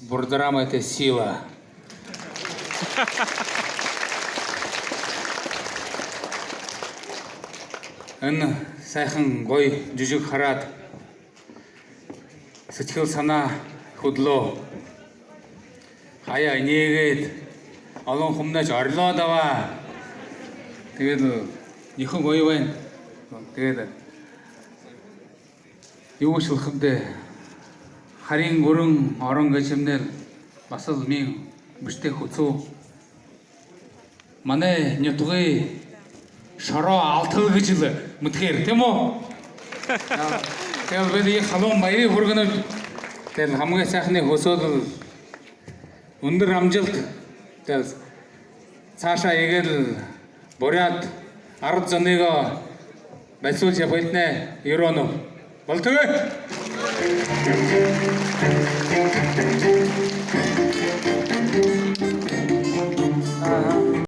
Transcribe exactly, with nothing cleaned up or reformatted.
Бурдрама — это сила. Энэ сайхан гоё жүжэг хараад, сэдьхэл санаа хүдэлөө. Хаяа энеэгээд, олон хүмнай орёолоод абаа. Тиигээд лэ ехэ гоё байна. Тиигээд юу гэжэ хэлэхэб даа. Харин гүрэн орон гэжэ юумэнь баһал миин бэшэтэй хүсөө. Манай нютагай шороо алтал гэжэ лэ мэдэхээр, тиимэ гү? Тиигээд бидэ ехэ халуун баяр хүргэнэбди. Тиигээд хамагай сайханай хүсөөд лэ, үндэр амжалта. Тиигээд саашаа иигээд лэ буряад арад зониие баясуулжа ябахатнай юрөөнэб. Болтогой!